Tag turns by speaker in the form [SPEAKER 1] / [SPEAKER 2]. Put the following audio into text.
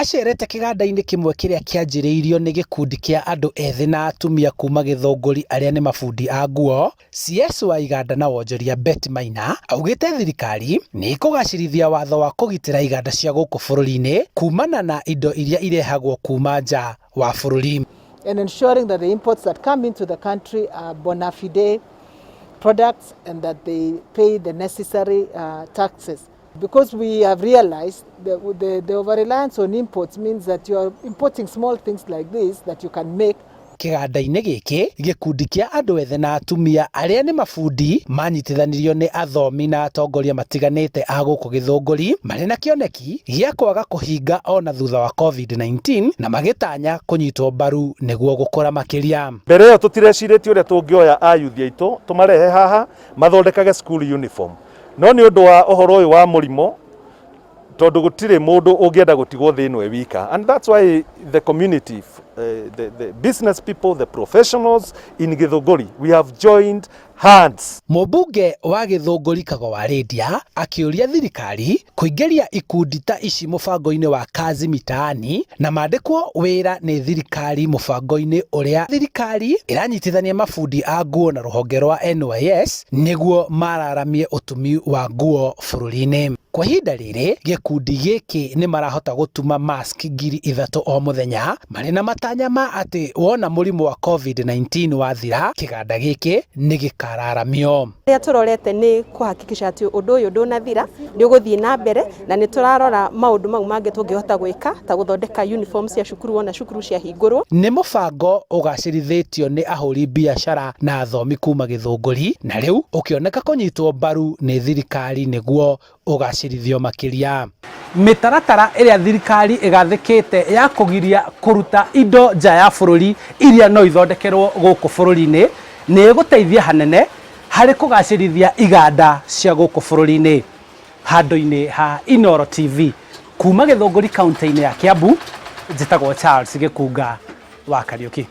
[SPEAKER 1] Acerete kĩganda-inĩ kĩmwe kĩrĩa kĩanjĩrĩirio nĩ gĩkundi kĩa andũ ethĩ na atumia kuma Gĩthũngũri arĩa nĩ mabundi a nguo, CS wa iganda na wonjoria Betty Maina augĩte thirikari nĩ ĩkũgacĩrithia watho wa kũgitĩra iganda cia gũkũ bũrũri-inĩ kumana na indo iria irehagwo kuma nja wa bũrũri.
[SPEAKER 2] And ensuring that the imports that come into the country are bona fide products and that they pay the necessary taxes. Because we have realized that the over-reliance on imports means that you are importing small things like this that you can make.
[SPEAKER 1] Kĩganda-inĩ gĩkĩ, gĩkundi kĩa andũ ethĩ na atumia arĩa nĩ mabundi manyitithanirio nĩ athomi na atongoria matiganĩte a gũkũ Gĩthũngũri marĩ na kĩoneki gĩa kwaga kũhinga ona thutha wa COVID-19 na magĩtanya kũnyitwo mbaru nĩguo gũkũra makĩria.
[SPEAKER 3] Mbere ĩyo tũtirecirĩtie ũrĩa tũngĩoya ayuthi aitũ tũmarehe haha mathondekage school uniform, no nĩ ũndũ wa ũhoro ũyũ wa mũrimũ, tondũ gũtirĩ mũndũ ũngĩenda gũtigwo thĩ ĩno e wika, and that's why the community, the business people, the professionals in Githunguri, we have joined hands.
[SPEAKER 1] Mũmbunge wa Gĩthũngũri Kago wa Rĩndia akĩũria thirikari kũingĩria ikundi ta ici mũbango-inĩ wa Kazi Mitaani na mandĩkwo wĩra nĩ thirikari mũbango-inĩ ũrĩa thirikari ĩranyitithania mabundi a nguo na rũhonge rwa NYS nĩguo mararamie ũtumi wa nguo bũrũri-inĩ. Kwa ihinda rĩrĩ, gĩkundi gĩkĩ nĩ marahota gũtuma mask 3000 o mũthenya marĩ na matanya ma atĩ wona mũrimũ wa COVID-19 wathira, kĩganda gĩkĩ nĩ gĩkararamio.
[SPEAKER 4] Rĩrĩa tũrorete nĩ kũhakikisha atĩ ũndũ ũyũ ndũnathira, nĩ ũgũthiĩ na mbere, na nĩ tũrarora maũndũ mau mangĩ tũngĩhota gwĩka ta gũthondeka uniform cia cukuru wona cukuru ciahingũrwo.
[SPEAKER 1] Nĩ mũbango ũgacĩrithĩtio nĩ ahũri biacara na athomi kuma Gĩthũngũri na rĩu ũkĩoneka kũnyitwo mbaru nĩ thirikari nĩguo ũgacĩrithio makĩria. Mĩtaratara ĩrĩa thirikari ĩgathĩkĩte ya kũgiria kũruta indo nja ya bũrũri iria no ithondekerwo gũkũ bũrũri-inĩ nĩ ĩgũteithia hanene harĩ kũgacĩrithia iganda cia gũkũ bũrũri-inĩ. Handũ-inĩ ha Inooro TV kuma Gĩthũngũri kaunti-inĩ ya Kiambu, njĩtagwo Charles Gĩkunga wa Kariũki.